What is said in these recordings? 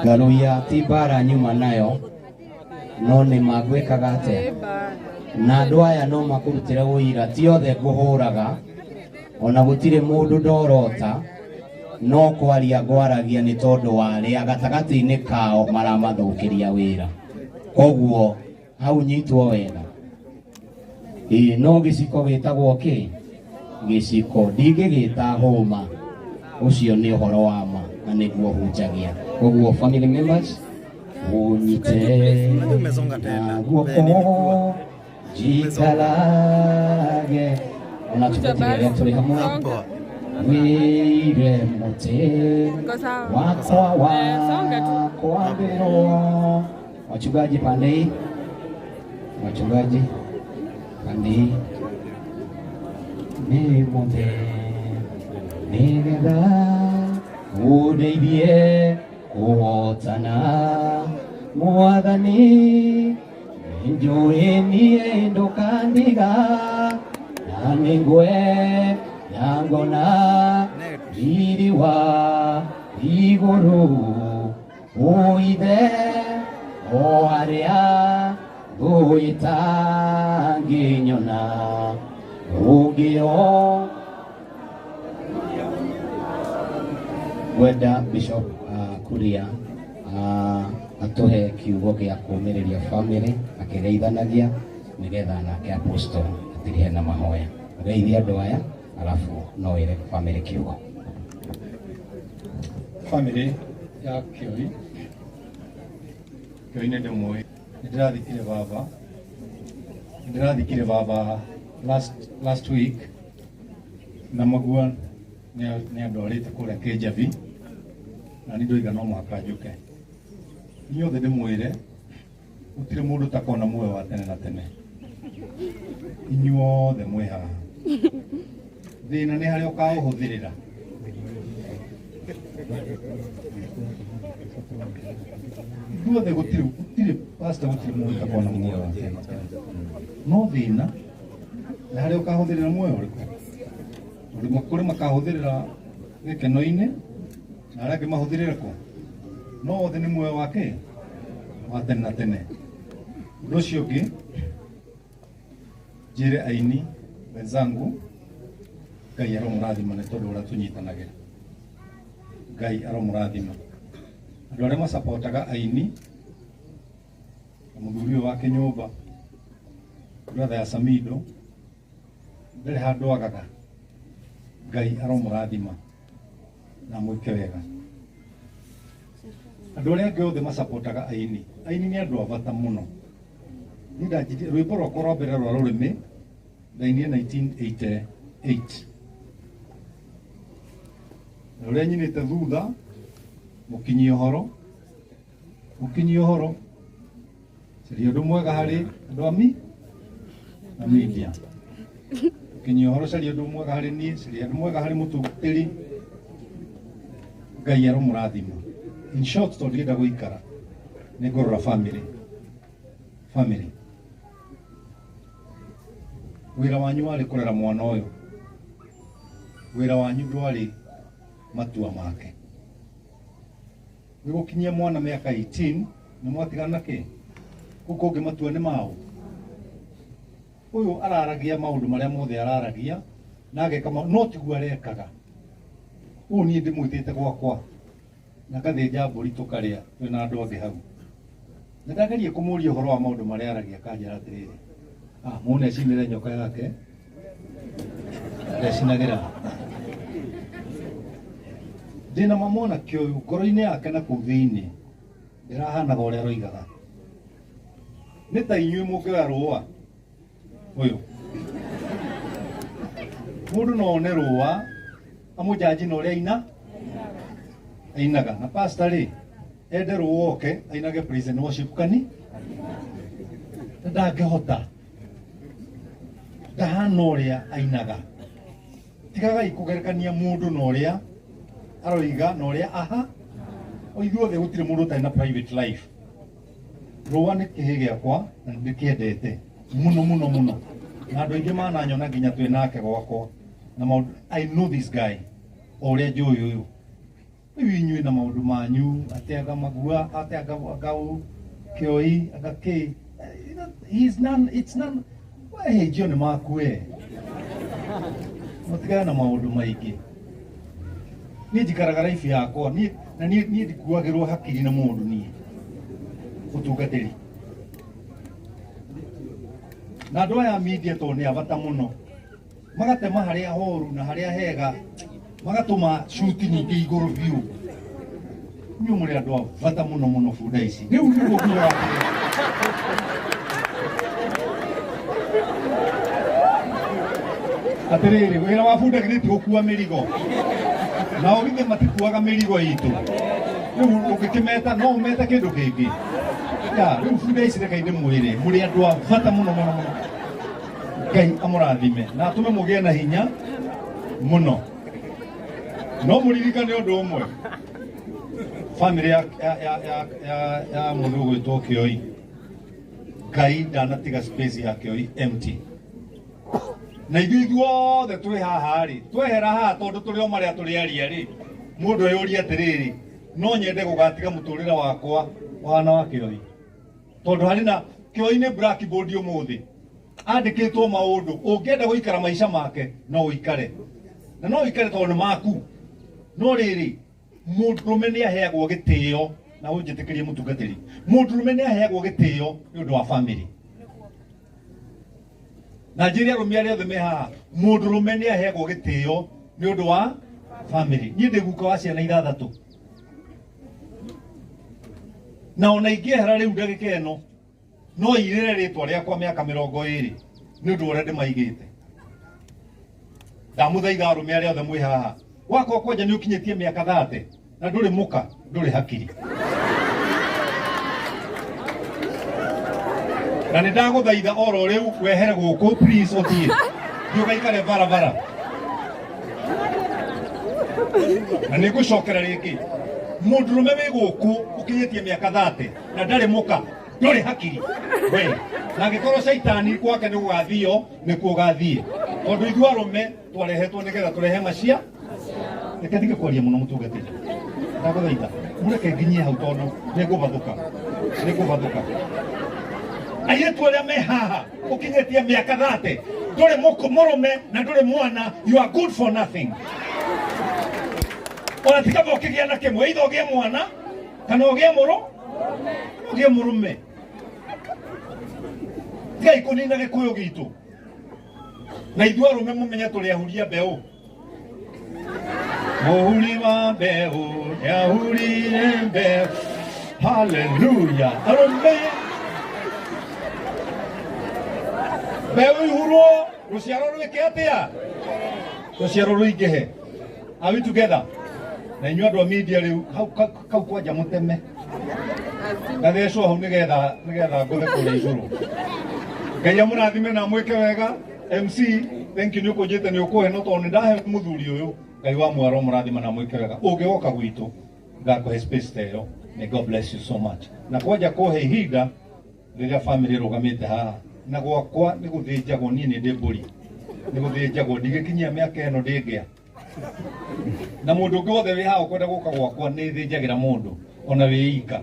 Ngaruiya ti mbara nyuma nayo, no nĩ magwĩkaga atĩa? Na andũ aya no makũrutĩre ũira, ti othe ngũhũraga, ona gũtirĩ mũndũ ndorota, no kwaria ngwaragia nĩ tondũ wa arĩa gatagatĩ-inĩ kao maramathũkĩria wĩra. Koguo hau nyitwo wega. Ĩĩ, no gĩciko gĩtagwo kĩ? Gĩciko. Ndingĩgĩta hũma. Ũcio nĩ ũhoro wa ma na nĩguo hunjagia. Koguo family members, ũnyite na guoko njikarage ona tũgatigerera tũrĩ hamwe wĩire mũtĩ wakwa wa kwambĩrwo. Wachungaji pande hii, wachungaji pande hii, nĩ mũtĩ nĩgetha ũndeithie kũhotana Mwathani, nĩnjũĩ niĩ ndũkandiga, na nĩngwenda ngona riri wa igũrũ, ũithe o harĩa thũ ĩtangĩnyona, ũngĩo ngwenda Bishop Kuria atuhe kiugo gĩa kũũmĩrĩria family akĩgeithanagia nĩgetha nake apostle atirihe na mahoya. Geithia andũ aya alafu no wĩre family kiugo. Family ya Kioi, Kioi nĩ ndĩmũĩ, nĩ ndĩrathikire baba, nĩ ndĩrathikire baba last week, na magua nĩ andwarĩte kũrĩa Kĩnjabi, na nĩ ndoiga no mũhaka njũke. Inyuothe ndĩmwĩre gũtirĩ mũndũ ũtakona muoyo wa tene na tene. Inyuothe mwĩ haha. Thĩna nĩ harĩa ũkaũhũthĩrĩra. Ithuothe gũtirĩ gũtirĩ pastor, gũtirĩ mũndũ ũtakona muoyo wa tene na tene. No thĩna nĩ harĩa ũkahũthĩrĩra muoyo ũrĩkũ. Tondũ kũrĩ makahũthĩrĩra gĩkeno-inĩ na arĩa angĩ mahũthĩrĩre kũ. No othe nĩ muoyo wake wa tene na tene. Ũndũ ũcio ũngĩ njĩre aini wenzangu, Ngai aromũrathima nĩ tondũ ũrĩa tũnyitanagĩra. Ngai aromũrathima. Andũ arĩa macapotaga aini na mũthuri ũyũ wa kĩnyũmba, brother ya Samido, ndarĩ handũ agaga. Ngai aromũrathima na mwĩke wega. Andũ arĩa angĩ othe macapotaga aini, aini nĩ andũ a bata mũno. Niĩ ndanjirie rwĩmbo rwakwa rwa mbere rwa rũrĩmĩ ndainire 1988, na rũrĩa nyinĩte thutha mũkinyie ũhoro, mũkinyie ũhoro, caria ũndũ mwega harĩ andũ a mi na media, mũkinyie ũhoro, caria ũndũ mwega harĩ niĩ, caria ũndũ mwega harĩ mũtungatĩri. Ngai aromũrathima. In short, tondũ ndĩrenda gũikara nĩ ngũrora family. Family, wĩra wanyu warĩ kũrera mwana ũyũ, wĩra wanyu ndwarĩ matua make. Nĩ gũkinyia mwana mĩaka 18 nĩ mwatigana kĩ kũu kũngĩ, matua nĩ maũ. Ũyũ araragia maũndũ marĩa mothe araragia na ageka no tiguo arekaga. Ũũ niĩ ndĩmwĩtĩte gwakwa na ngathĩnja mbũri tũkarĩa twĩna andũ angĩ hau. Na ndageria kũmũria ũhoro wa maũndũ marĩa aragia, akanjĩra atĩrĩrĩ, ah, mũndũ nĩacinĩre nyoka yake ndecinagĩra. Ndĩna ma mwanake ũyũ ngoro-inĩ yake na kũu thĩinĩ ndĩrahanaga ũrĩa aroigaga. Nĩ ta inyuĩ mũngĩoya rũa ũyũ, mũndũ no one rũa amũnjanji na ũrĩa aina ainaga na pastor rĩ ende rũa oke ainage praise and worship kani na ndangĩhota, ndahana ũrĩa ainaga. Tigagai kũgerekania mũndũ na ũrĩa aroiga na ũrĩa aha. O ithuothe gũtirĩ mũndũ ũtarĩ na private life. Rũa nĩ kĩhĩ gĩakwa na nĩ ndĩkĩendete mũno mũno mũno, na andũ aingĩ mananyona nginya twĩ nake gwakwa na maũndũ. I know this guy o ũrĩa njũĩ ũyũ. Rĩu inyuĩ na maũndũ manyu atĩ anga magua atĩ anga anga kĩoi anga kĩ. He's none, it's none. We hĩnjio nĩ maku we. Mũtigane na maũndũ maingĩ. Niĩ njikaraga life yakwa niĩ na niĩ niĩ ndikuagĩrwo hakiri na mũndũ niĩ ũtungatĩri. Na andũ aya a media tondũ nĩ a bata mũno magatema harĩa horu na harĩa hega magatũma cuti nyingĩ igũrũ biũ. Inyuĩ mũrĩ andũ a bata mũno mũno bunda ici. Rĩu nĩguo ngugaga atĩrĩrĩ. Atĩrĩrĩ, wĩra wa bunda githĩ ti gũkua mĩrigo? Nao githĩ matikuaga mĩrigo itũ? Rĩu ũngĩkĩmeta no ũmete kĩndũ kĩngĩ? Ya, rĩu bunda ici reke ndĩmwĩre, mũrĩ andũ a bata mũno mũno mũno. Ngai amũrathime na atũme mũgĩe na hinya mũno. No mũririkane ũndũ ũmwe, famĩlĩ ya, ya, ya, ya, ya, ya mũndũ ũgwĩtwo Kĩoi, Ngai ndanatiga space ya Kĩoi empty. Na ithuĩ ithuothe twĩ haha rĩ, twehera haha tondũ tũrĩ o marĩa tũrĩ aria rĩ, mũndũ eyũrie atĩrĩrĩ, no nyende gũgatiga mũtũrĩre wakwa ũhana wa Kĩoi? Tondũ harĩ na Kĩoi nĩ blackboard ũmũthĩ andĩkĩtwo maũndũ, ũngĩenda gũikara maica make no ũikare, na no ũikare tondũ nĩ maku. No rĩrĩ, mũndũrũme nĩ aheagwo gĩtĩo, na ũnjĩtĩkĩrie mũtungatĩri, mũndũrũme nĩ aheagwo gĩtĩo nĩ ũndũ wa family. Na njĩre arũme arĩa othe me haha, mũndũrũme nĩ aheagwo gĩtĩo nĩ ũndũ wa family. Niĩ ndĩ guka wa ciana ithathatũ, na ona ingĩehera rĩu ndagĩka ĩno no irĩre rĩtwa rĩakwa mĩaka mĩrongo ĩrĩ nĩ ũndũ wa ũrĩa ndĩmaigĩte. Ndamũthaitha arũme arĩa othe mwĩ haha, wakwa kwanja nĩ ũkinyĩtie mĩaka 30 na ndũrĩ mũka, ndũrĩ hakiri, na nĩ ndagũthaitha oro rĩu wehere gũkũ, please, ũthiĩ thiĩ ũgaikare barabara. Na nĩ ngũcokera rĩngĩ, mũndũrũme wĩ gũkũ ũkinyĩtie mĩaka 30 na ndarĩ mũka, ndũrĩ hakiri we. Na angĩkorwo caitani gwake nĩ gũgathio, nĩkuo ũgathiĩ, tondũ ithuĩ arũme twarehetwo nĩgetha tũrehe macia. Reke ndige kwaria mũno mũtungatĩri, ndagũthaitha mũreke nginyie hau tondũ nĩngũbathũka, nĩngũbathũka. Airĩtu arĩa me haha ũkinyĩtie mĩaka 30 ndũrĩ mũrũme na ndũrĩ mwana, you are good for nothing. Ona ti kaba ũkĩgĩa na kĩmwe, either ũgĩe mwana kana ũgĩe mũrũ ũgĩe mũrũme. Tigai kũnina gĩkũyũ gitũ. Na ithuĩ arũme mũmenye tũrĩ ahuria mbeũ. Mũhuri wa mbeũ nĩahurire mbeũ. Haleluya! Arũme, mbeũ ihurwo, rũciaro rwĩke atĩa? Rũciaro rũingĩhe. Are we together? Na inyuĩ andũ a media rĩu hau kau kwanja mũteme ngathecwo hau nĩgetha nĩgetha ngũthe kũrĩa igũrũ. Ngai amũrathime na amwĩke wega. MC, thank you nĩ ũkũnjĩte nĩ ũkũhe, no tondũ nĩ ndahe mũthuri ũyũ, Ngai wa mwaro mũrathima na amwĩke wega. Ũngĩgoka gwitũ ngakũhe space ta ĩyo. May God bless you so much. Na kwanja kũhe ihinda rĩrĩa family ĩrũgamĩte haha, na gwakwa nĩ gũthĩnjagwo, niĩ nĩ ndĩ mbũri, nĩ gũthĩnjagwo, ndigĩkinyia mĩaka ĩno ndĩngĩa. Na mũndũ ũngĩ wothe wĩ haha ũkwenda gũka gwakwa nĩ thĩnjagĩra mũndũ ona wĩ ika.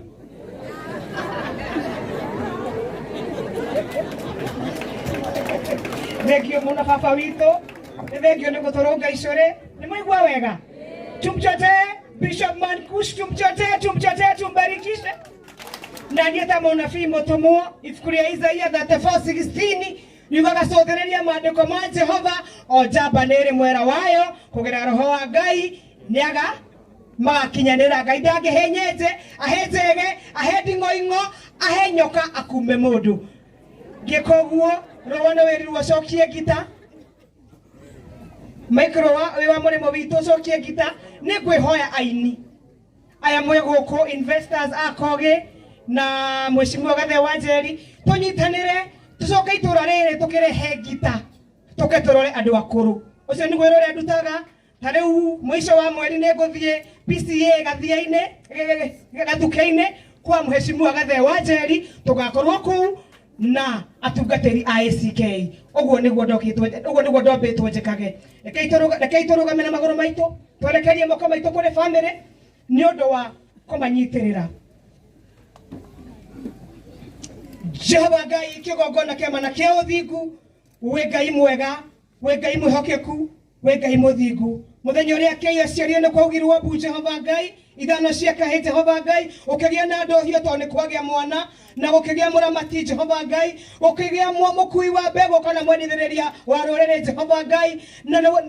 Thengio mũno baba witũ, nĩ thengio nĩ gũtũrũnga icũrĩ. Nĩ mũigua wega? Tumchotee Bishop Mankush, tumchotee, tumchotee, tumbarikishe. Na niĩ ta mũnabii mũtũmwo, ibuku rĩa Isaia 34:16 riugaga cũthĩrĩria maandĩko ma Jehova, o njamba nĩ ĩrĩ mwera wayo, kũgerera roho wa Ngai nĩaga magakinyanĩra. Ngai ndangĩhe nyenje, ahe njege, ahe nding'oing'o, ahe nyoka, akume mũndũ. Ngĩka ũguo, rũa nĩ wĩrirwo ũcokie ngita. Mike Rũa wĩ wa mũrĩmo witũ, ũcokie ngita. Nĩ ngwĩhoya aini aya mwĩ gũkũ, investors a Kogĩ na Mheshimiwa Gathe wa Njeri, tũnyitanĩre tũcoke itũra rĩrĩ tũkĩrehe ngita, tũke tũrore andũ akũrũ. Ũcio nĩguo wĩra ũrĩa ndutaga. Ta rĩu mũico wa mweri nĩ ngũthiĩ PCA gathia-inĩ, gathuke-inĩ kwa Mheshimiwa Gathe wa Njeri, tũgakorwo kũu na atungatĩri a ACK. Ũguo nĩguo ndokĩtwo, ũguo nĩguo ndombĩtwo njĩkage. Rekei tũrũgame na magũrũ maitũ, twerekerie moko maitũ kũrĩ family. Nĩ ũndũ wa kũmanyitĩrĩra. Jehova Ngai, kĩgongona kĩama na kĩa ũthingu, wĩ Ngai mwega, wĩ Ngai mwĩhokeku, wĩ Ngai mũthingu. Mũthenya ũrĩa kĩi aciario nĩ kwaugirwo mbu, Jehova Ngai, ithano cia kahĩ, Jehova Ngai, ũkĩgĩa na ndohio tondũ nĩ kwagĩa mwana, na gũkĩgĩa mũramati, Jehova Ngai, gũkĩgĩa mũkui wa mbegũ kana mwendithĩrĩria wa rũrĩrĩ, Jehova Ngai,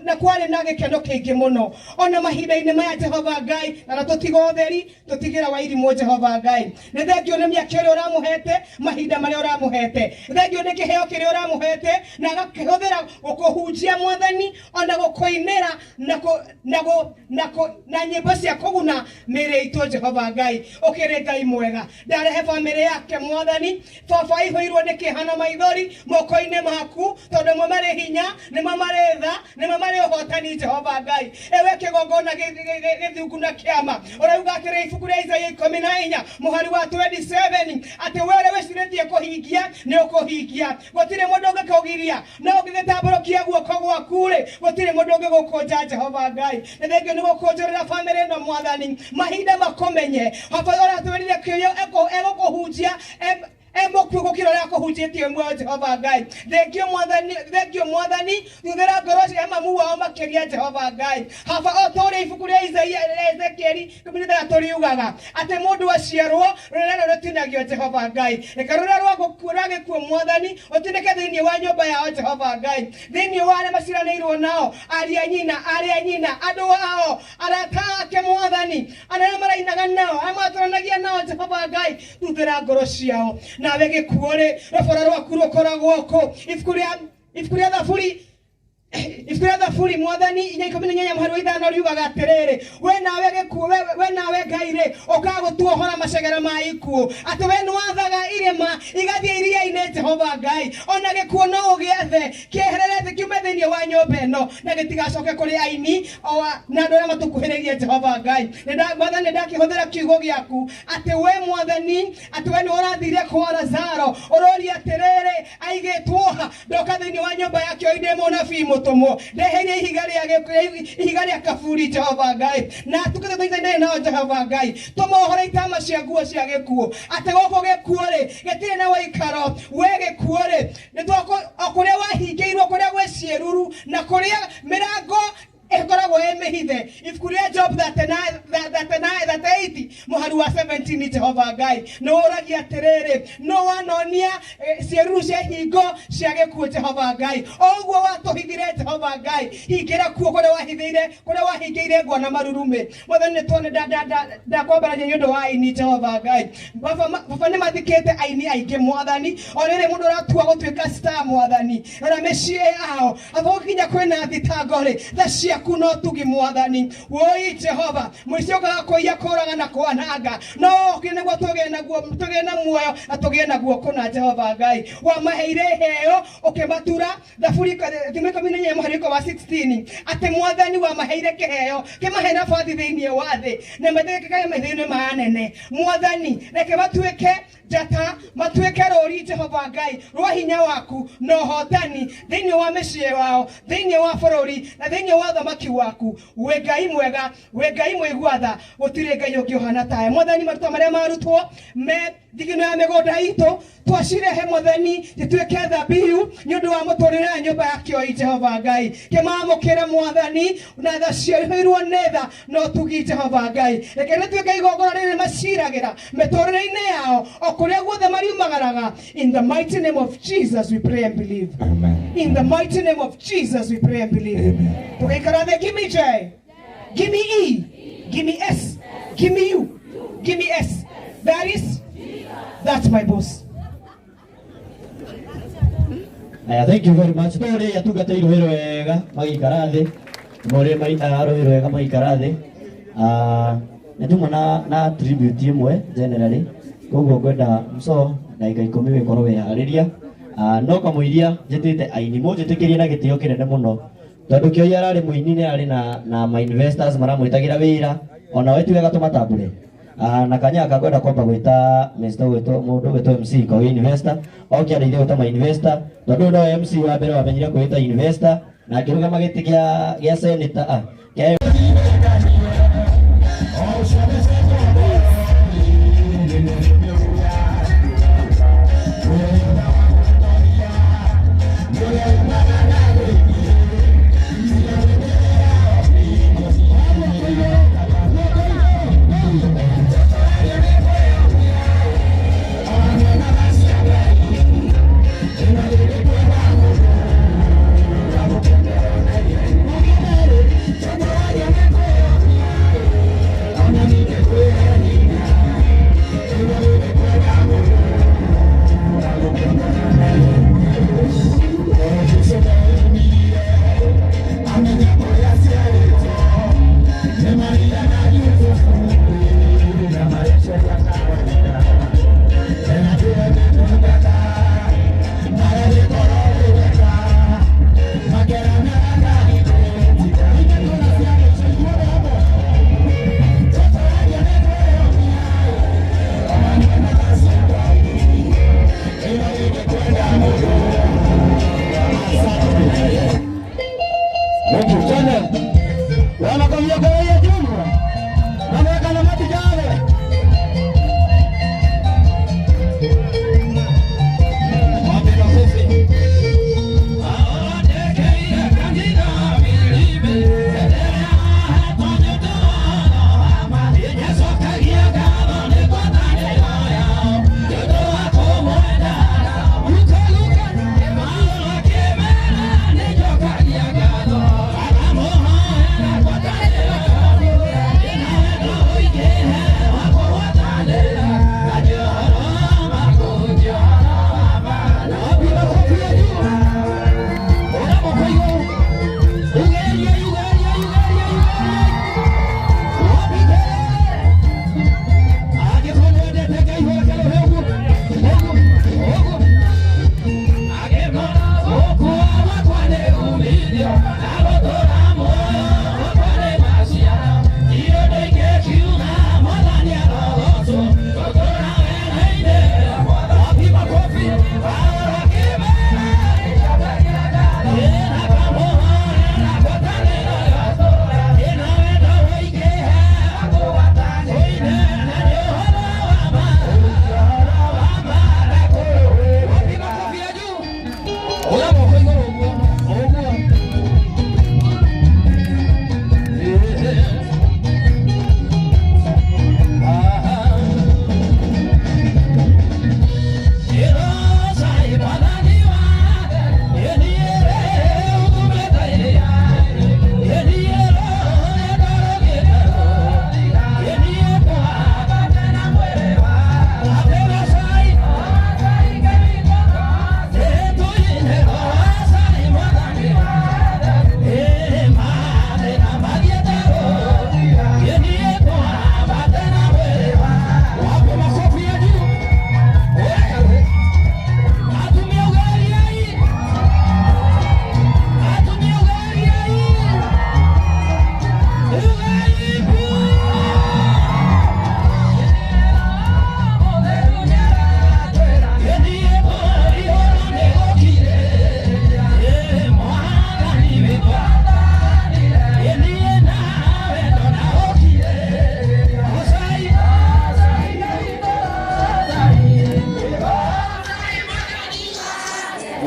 na kwarĩ na gĩkeno kĩingĩ mũno. Ona mahinda-inĩ maya, Jehova Ngai, na tũtiga ũtheri, tũtigĩra wa irimũ, Jehova Ngai. Nĩ thengio nĩ mĩaka ĩrĩa ũramũhete, mahinda marĩa ũramũhete. Thengio nĩ kĩheo kĩrĩa ũramũhete na agakĩhũthĩra gũkũhunjia, Mwathani, ona gũkũinĩra na kũ, na gũ, na kũ, na nyĩmbo cia kũguna mĩĩrĩ itũ, Jehova Ngai. Ũkĩrĩ Ngai mwega. Ndarehe bamĩrĩ yake, Mwathani. Baba aihũirwo nĩ kĩeha na maithori moko-inĩ maku, tondũ mo marĩ hinya, nĩmo marĩ tha, nĩmo marĩ ũhotani, Jehova Ngai. Ewe kĩgongona gĩthingu na kĩama, ũrauga atĩrĩ ibuku rĩa Isaia 14 mũhari wa 27 atĩ we ũrĩa wĩcirĩtie kũhingia nĩ ũkũhingia, gũtirĩ mũndũ ũngĩkũgiria, no ũngĩgĩtambũrũkia guoko gwaku rĩ, gũtirĩ mũndũ ũngĩgũkũnja. Jehova Ngai, nĩ thengio nĩ gũkũnjũrĩra bamĩrĩ ĩno, Mwathani, mahinda makũmenye. Baba ũratwĩrire kĩo egũkũhunjia emũkuo gũkĩra ũrĩa akũhunjĩtie muoyo. Jehova Ngai, thengio Mwathani, thengio Mwathani. Thuthĩra ngoro cia mamu wao makĩria, Jehova Ngai. Haba o ta ũrĩa ibuku rĩa Isaia, rĩa Ezekieli 16 riugaga atĩ mũndũ aciarwo rũrĩra rũtinagio, Jehova Ngai, reke rũrĩa rwa gũkuo, rwa gĩkuũ, Mwathani, ũtinĩke thĩinĩ wa nyũmba yao, Jehova Ngai, thĩinĩ wa arĩa maciranĩirwo nao, ariũ a nyina, arĩ a nyina, andũ ao, arata ake, Mwathani, arĩa marainaga nao, arĩa matũranagia nao. Jehova Ngai, thuthĩra ngoro ciao. Nawe gĩkuũ rĩ, rũbora rwaku rũkoragwo kũ? Ibuku rĩa Thaburi, ibuku rĩa Thaburi, Mwathani, 4:18 mũhari wa 5 riugaga atĩrĩrĩ, we nawe gĩkuũ, we nawe Ngai rĩ, ũkagũtuohora macegera ma ikuũ, atĩ we nĩwathaga irĩma igathiĩ iria-inĩ. Jehova Ngai, ona gĩkuũ no ũgĩethe kĩeherere thĩ, kiume thĩinĩ wa nyũmba ĩno na gĩtigacoke kũrĩ aini o na andũ arĩa matũkuhĩrĩirie. Jehova Ngai, Mwathani, nĩndakĩhũthĩra kiugo gĩaku atĩ we Mwathani, atĩ we nĩ ũrathire kwa Lazaro, ũroria atĩrĩrĩ, aigĩtwo ha? Ndoka thĩinĩ wa nyũmba yake oi ndĩ mũnabii mũtũmwo, ndeherie ihiga rĩa kaburi, Jehova Ngai, na tukĩtũteithanie nao. Jehova Ngai, tũmohore itama cia nguo cia gĩkuũ, atĩ gũkũ gĩkuũ rĩ gĩtirĩ na ũikaro. We gĩkuũ rĩ, o kũrĩa wahingĩirwo, kũrĩa gwĩ ciĩruru na kũrĩa mĩrango ĩkoragwo ĩ mĩhithe. Ibuku rĩa Job 39, 39, 38 mũhari wa 17, Jehova Ngai, nĩ ũragia atĩrĩrĩ, no wanonia ciĩruru cia hingo cia gĩkuũ. Jehova Ngai, o ũguo watũhithire, Jehova Ngai, hingĩra kuo kũrĩa wahithĩire, kũrĩa wahingĩire ngwa na marurumĩ. Mwathani, nĩ tuone ndakwambararia nĩ ũndũ wa aini. Jehova Ngai, baba nĩ mathikĩte aini aingĩ, Mwathani. O rĩrĩ mũndũ ũratua gũtuĩka star, Mwathani, rora mĩciĩ yao. Aba gũkinya kwĩna thitango rĩ, tha ciaku no tugi, Mwathani. Woi Jehova, mũici ũkaga kũiya, kũraga na kwananga, no okire nĩguo tũgĩe naguo, tũgĩe na muoyo na tũgĩe naguo kũna. Jehova Ngai, wamaheire iheo ũkĩmatura. Thaburi thimo 14 mũhari wa 16 atĩ Mwathani wamaheire kĩheo kĩmahe nabathi thĩinĩ wa thĩ na mathĩkĩkage maitho-inĩ ma anene. Mwathani, reke matuĩke njata, matuĩke rũri, Jehova Ngai, rwa hinya waku na ũhotani thĩinĩ wa mĩciĩ wao, thĩinĩ wa bũrũri na thĩinĩ wa ũthamaki waku. Wĩ Ngai mwega, wĩ Ngai mũigua tha, gũtirĩ Ngai ũngĩ ũhana tawe. Mwathani, maruta marĩa marutwo me thigino ya mĩgũnda itũ twacirehe, Mwathani, gĩtuĩke thabihu nĩ ũndũ wa mũtũrĩre ya nyũmba ya kĩoi. Jehova Ngai, kĩmamũkĩre, Mwathani, na tha ciaihũirwo nĩ tha na ũtugi. Jehova Ngai, reke rĩtuĩke igongona rĩrĩ maciragĩra mĩtũrĩre-inĩ yao o kũrĩa guothe mariumagaraga. In the mighty name of Jesus we pray and believe. Amen. In the mighty name of Jesus we pray and believe. Amen. Tũgaikara thĩ. Give me J, give me E, give me S, give me U, give me S. That is, that's my boss. Aya, thank you very much. Tũrĩ atungatĩirwo wĩra wega magĩikara thĩ, mũrĩ arũĩ wega magĩikara thĩ. Ah, nĩ tuma na tribute ĩmwe generally, koguo ngwenda mco ndagĩka 10 wĩkorwo wĩharĩria. Ah, no kamũiria njĩtĩte aini, mũnjĩtĩkĩrie na gĩtĩo kĩnene mũno, tondũ kĩoi ararĩ mũini, nĩ arĩ na ma investors maramwĩtagĩra wĩra ona we ti wega tũmatambũre. Ah, na kanya aka ngwenda kwamba gwĩta Mr. gwĩtwo mũndũ gwĩtwo MC Kogi investor oke andeithie gwĩta ma investor, tondũ ũyũ nowe MC wa mbere wamenyire kwĩta investor na akĩrũgama gĩtĩ gĩa senator, ah, kĩa.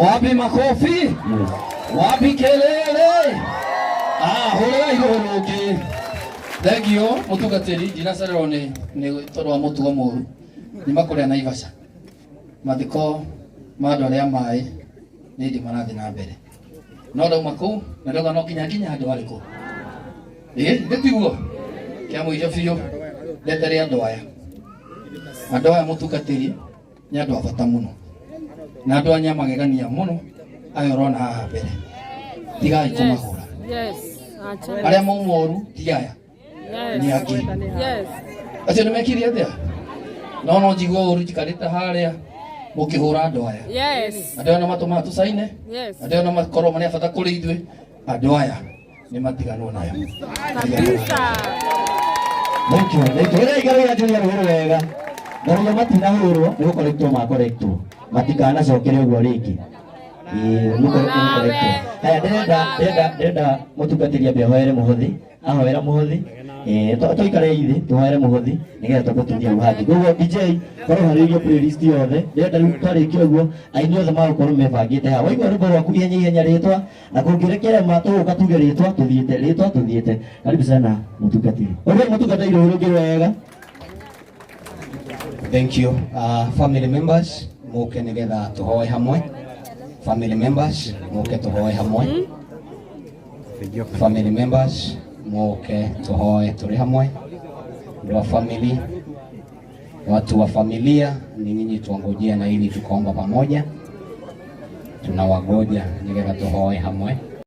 Wapi makofi? Wapi kelele? Hũrĩra igũrũ rũngĩ. Thank you mũtungatĩri, ndinacererwo nĩ tondũ wa mũtugo mũru. Nyuma kũrĩa Naivasha. Mathiko ma andũ arĩa maĩ nĩ ndĩ marathiĩ na mbere. No ndauma kũu na ndauga no nginya nginya handũ harĩkũ. Ĩ, ndĩtiguo? Kĩa mũico biũ ndetere andũ aya. Andũ aya mũtungatĩri nĩ andũ a bata mũno. Na andũ anya magegania mũno aya ũrona haha mbere. Tigai kũmahũra. Yes. Arĩa mauma ũru ti aya. Nĩ angĩ. Yes. Acio nĩ mekire atĩa? No no njigue ũru njikarĩte harĩa mũkĩhũra andũ aya. Yes. Andũ aya no matũmaga tũcaine. Yes. Andũ aya no makorwo marĩ a bata kũrĩ ithuĩ. Andũ aya nĩ matiganwo nayo. Kabisa. Thank you. Thank you. Ĩra igaro ya Julia rũhĩ wega. Ngaruga matinahũrwo nĩ gũkorektwo makorektwo. Matikanacokere ũguo rĩngĩ. Ĩĩ, nĩ gũkorektwo. Haya, ndĩrenda mũtungatĩri ambe ahoere mũhothi. Ahoera mũhothi. Tũikare ithe tũhoere mũhothi nĩgetha twambe tũthiĩ hau hangĩ. Koguo DJ korwo harĩirie playlist yothe. Ndĩrenda rĩu twarĩkia ũguo aini othe magũkorwo mebangĩte haha. Waigua rwĩmbo rwaku ihenya ihenya rĩtwa na kũngĩrekerema tũgũka tuge rĩtwa tũthiĩte rĩtwa tũthiĩte. Karibu sana mũtungatĩri. Ũrĩa mũtungatĩri rũhĩ rũngĩ wega. Thank you. Family members, muke nigetha tuhoe hamwe. Family members, muke tuhoe hamwe. Family members, muke tuhoe turi hamwe. Ndio family, watu wa familia ni nyinyi, tuangojea na ili tukaomba pamoja. Tunawagoja nigetha tuhoe hamwe.